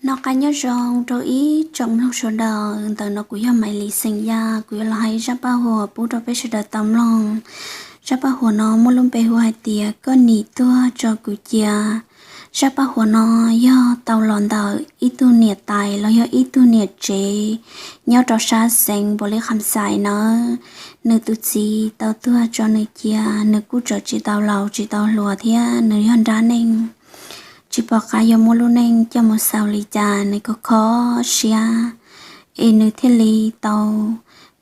Noj qab nyob zoo rau ib tsoom mloog sawv daws, ntawm no kuv yog Maiv Lis xeem Yaj, kuv yuav los hais zaj paj huam pub rau peb sawv daws tau mloog. Zaj paj huam no muaj lub npe hu hais tias Koj nim tuag tso kuv cia. Zaj paj huam no yog tau los ntawm ib tug niam tais los yog ib tug niam tsev nyob rau sab xeev Npaus Lis Kham Xais nawb. Nws tus txiv tau tuag tso nws cia, nws kuj tseem tsis tau laus tsis tau hluas thiab nws yog nrab neej, tsis pom qab yuav muab lub neej coj mus xaus li cas, nws kuj kho siab. Es nws thiaj li tau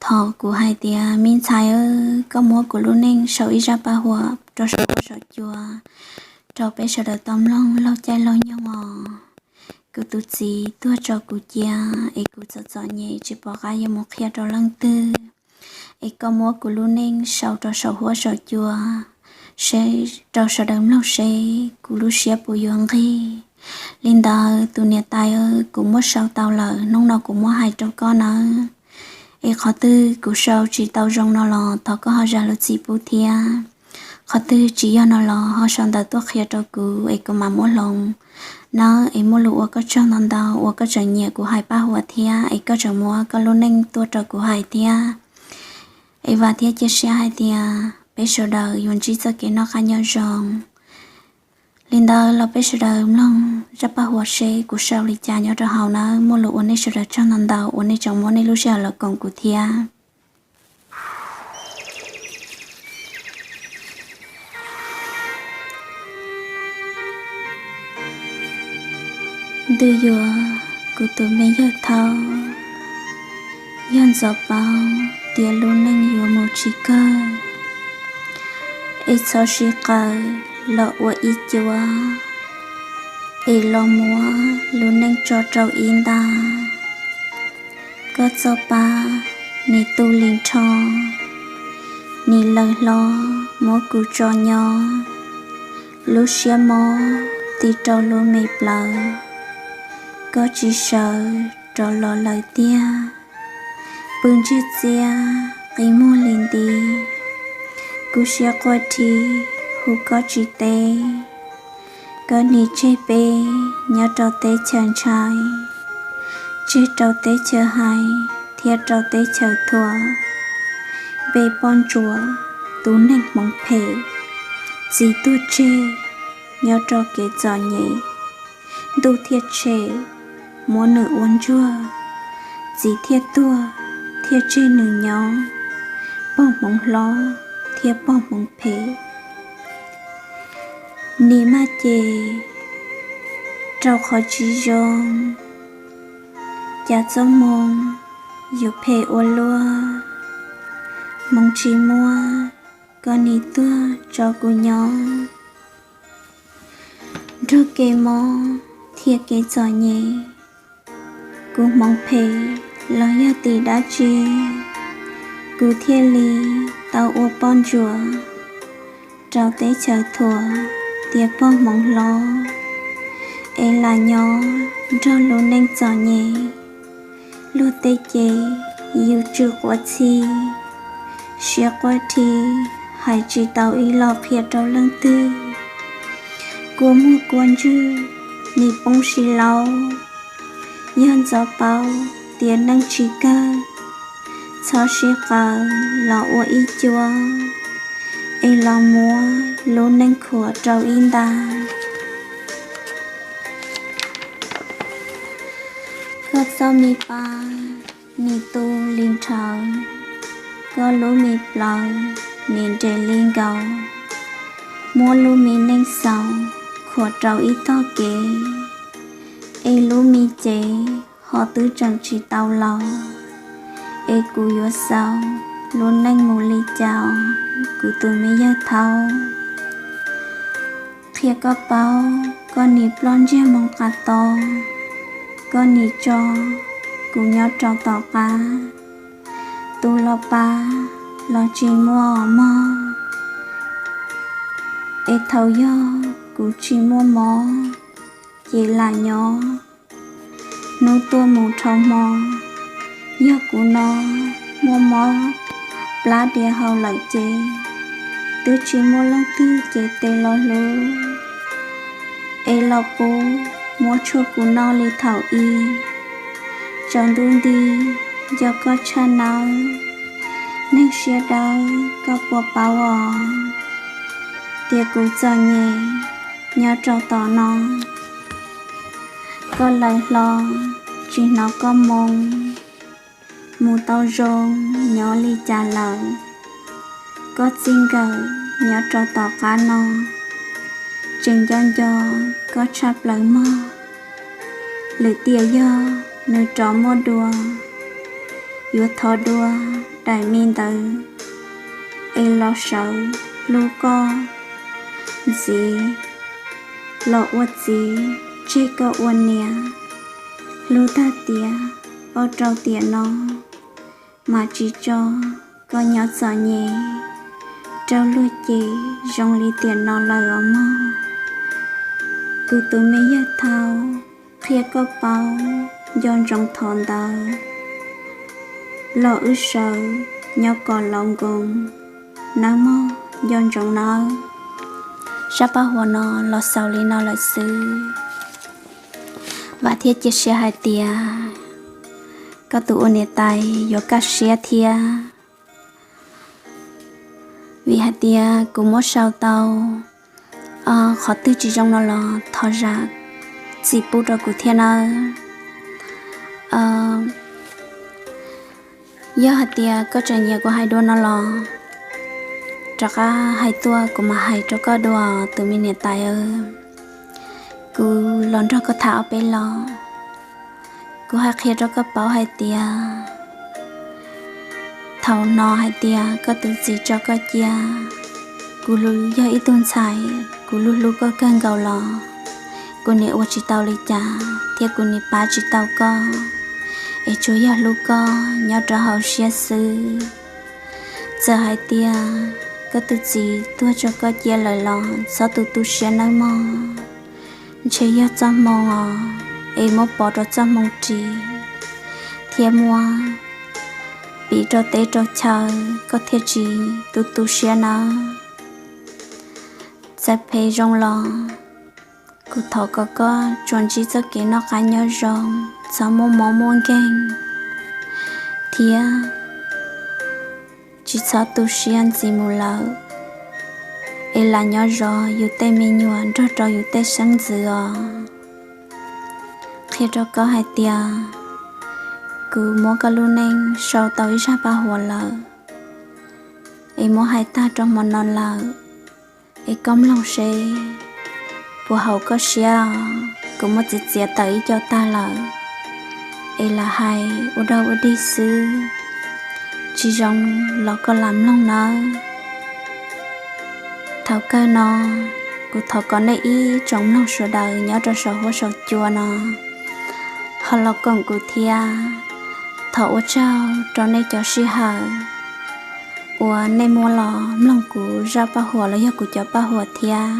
thov kuv hais tias, Me ntxhais, koj muab kuv lub neej sau ib zaj paj huam rau saum huab saum cua rau peb sawv daws tau mloog laug caij laug nyoog os. Kuv tus txiv tuag tso kuv cia, es kuv txom txom nyem tsis pom qab yuav mus qhia rau leej twg. Es koj muab kuv lub neej sau rau saum huab saum cua seb, rau sawv daws mloog seb kuv lub siab puas yuav nqig. Li ntawd tus niam tais, kuv muab sau tau lawm, hnub no kuv muab hais rau koj nawb. Es qhov twg kuv sau tsis tau zoo no los thov koj ho zam lub txim pub thiab. Qhov twg tsis yog no los ho sau ntawv tuaj qhia rau kuv es kuv mam muab hloov nawb. Es muaj lus ua koj tsaug ntau ntau uas koj tseem nyiam kuv hais paj huam thiab es koj tseem muab koj lub neej tuaj rau kuv hais thiab. Es vam thiab cia siab hais tias peb sawv daws yuav ntsib txoj kev noj qab nyob zoo. Li ntawd los peb sawv daws mloog zaj paj huam seb kuv sau li cas nyob rau hauv nawb. Muaj lus ua nej sawv daws tsaug ntau ntau uas nej tseem muab nej lub sij hawm los koom kuv thiab. Ntws yuav kuv tus me yawg thaub, yog ntxov paub tias lub neej yuav mus tsis kawg, es txhob sib qaws los ua ib cuab, es los muab lub neej tso rau ib nta. Koj txoj pab nim tu li nrho, nim lawv hlob muab kuv tso nyob, lub siab mob ti rau lub me plawv. Koj tsis sawv rov los lawm tiag, pw ntsiag txiab qi muag li nti. Kuv siab quaj dhi hu koj tsis teb, koj nim tseg peb nyob rau teb chaws ntshai, tseg rau teb chaws hais thiab rau teb chaws thuam. Npe poj ntsuam tus neeg hmoov phem, txiv tuag tseg nyob rau kev txom nyem. Ntuj thiaj tshem muab nws ua ntsuag, txiv thiaj tuag thiaj tseg nws nyob, pog hmoov hlob thiab pog hmoov phem. Nim maj ces rau qhov tsis zoo, cas txoj hmoo yuav phem ua luaj. Hmoov tsis muaj, koj nim tuag tso kuv nyob, nrog kev mob thiab kev txom nyem. Kuv hmoov phem los yog tim dab tsi, kuv thiaj li tau ua poj ntsuam rau teb chaws thuam tias pog hmoov hlob, es lam nyob nrog lub neej txom nyem. Luag tej ces yus tsw quav txhi, siab quaj dhi, hais tsis tau ib los qhia rau leej twg. Kua muag kua ntswg nim poob si laub, yog ntxov paub tias neej tsis kawg, txhob sib qaws los ua ib cuab, es los muab lub neej khuam rau ib nta. Koj txoj me pab nim tu li nrhawv, koj lub me plawv nim nres li nkaus. Muab lub me neej xaus khuam rau ib tog kev, es lub me cev ho twb tseem tsis tau laus, es kuv yuav xaus lub neej mus li cas, kuv tus me yawg thaub? Qhia koj paub, koj nim ploj ntsiag moo qas to, koj nim tso kuv nyob rau tom qab. Tus los pab los tsis muaj mog, es thaum yog kuv tsis muaj mob, ces lam nyob. Hnub tuaj mus dhau hmo, yog kuv no muaj mob plab diav hau lawm ces, twb tsis muaj leej twg cev tes los hlub, es los pub muab tshuaj kuv noj li thaum ub. Tsaus ntuj nti, nco koj tshaj nawb, neeg siab dawb koj puas paub os, tias kuv txom nyem nyob rau tom no. Koj lawv hlo, tsis hnov koj moo, mus tau zoo nyob li cas lawm. Koj txij nkawm nyob rau tom qab no, tseem nco nco koj tshaj plaws mog. Lwm tiam yog nws rov muaj dua, yuav thov dua daim me ntawd es los sawv hlub koj ntxiv, los ua txiv tseg koj ua niam. Hlub tag tiam, paub rau tiam no mas tsis tso koj nyob txom nyem raug luag cem zoo li tiam no lawm os mog. Kuv tus me yawg thaub, qhia koj paub, nco ntsoov thaum ntawd los wb sawv nyob kom laus nkoos nawb mog, nco ntsoov nawb. Zaj paj huam no los xaus li no lawm xwb. Vam thiab cia siab hais tias koj tus ua niam tais yuav kaj siab thiab, vim hais tias kuv muab sau tau qhov twg tsis zoo no los thov zam txim pub rau kuv thiab nawb. Yog hais tias koj tseem nyiam kuv hais dua no los rov qab hais tuaj kuv mam hais rau koj dua tus me niam tais. Kuv los nrog koj tham ob peb lo, kuv hais qhia rau koj paub hais tias thaum no hais tias koj tus txiv tso koj cia, kuv yog ib tug ntxhais kuv hlub hlub koj kawg nkaus los kuv niam ua tsis tau li cas thiab kuv niam pab tsis tau koj, es tsuas yog hlub koj nyob rau hauv siab xwb. Txawm hais tias koj tus txiv tuag tso koj cia lawm los txhob tu tu siab nawb mog. Ntshe yog txoj hmoo os, es muab pov rau txoj hmoo ris thiab muab piv rau teb rau chaw koj thiaj tsis tu tu siab nawb. Txawm phem zoo los kuv thov kom koj tsuas ntsib txoj kev noj qab nyob zoo, txhob muaj mob muaj nkeeg thiab tsis txhob tu siab ntxiv mus lawm, es lam nyob zov yus tej me nyuam nrog rau yus tej xeeb ntxwv os. Qhia rau koj hais tias kuv muab koj lub neej sau tau ib zaj paj huam lawm, es muab hais tag rau hmo no lawm, es koj mloog seb puas haum koj siab. Kuv muab txiav txiav tawm ib co tag lawm, es lam hais ua dog ua dig xwb, tsis zoo los koj lam mloog nawb. Thaum kawg no, kuv thov kom nej ib tsoom mloog sawv daws nyob rau saum huab saum cua no ho los koom kuv thiab. Thov ua tsaug rau nej cov sij hawm uas nej muab los mloog kuv zaj paj huam los yog kuv cov paj huam thiab.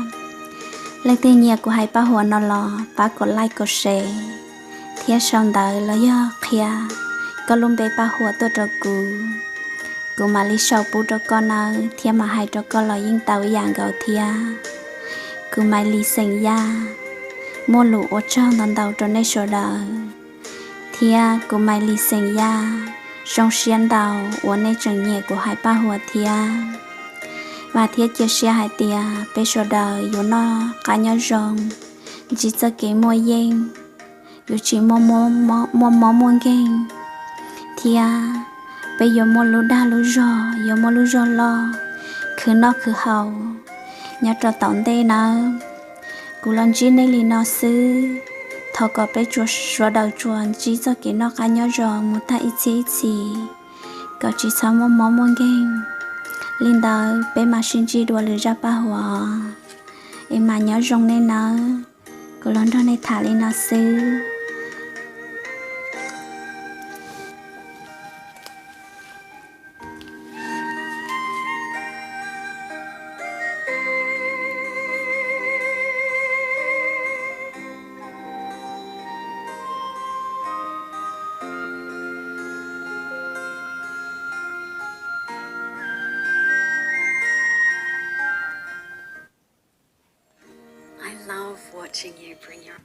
Leej twg nyiam kuv hais paj huam no los pab kom like kom share thiab sau ntawv los yog qhia koj lub npe paj huam tuaj rau kuv. Kuv mam li sau pub rau koj nawb thiab mam hais rau koj los yeej tau ib yam nkaus thiab. Kuv Maiv Lis xeem Yaj muaj lus ua tsaug ntau ntau rau nej sawv daws, thiab kuv Maiv Lis xeem Yaj zoo siab ntau uas nej tseem nyiam kuv hais paj huam thiab. Vam thiab cia siab hais tias peb sawv daws yuav noj qab nyob zoo, ntsib txoj kev muaj yeej, yuav tsis muaj mob muaj nkeeg, thiab peb yuav muaj lub dag lub zog, yuav muaj lub zog loj, khwv noj khwv haus nyob rau tom ntej nawb. Kuv los ntsib nej li no xwb, thov kom peb sawv daws tsuas ntsib txoj kev noj qab nyob zoo mus tag ib txhiab ib txhis, kom tsis txhob muaj mob muaj nkeeg. Li ntawd peb mam sib ntsib dua lwm zaj paj huam, es mam nyob zoo nej nawb. Kuv los nrog nej tham li no xwb. I love watching you bring your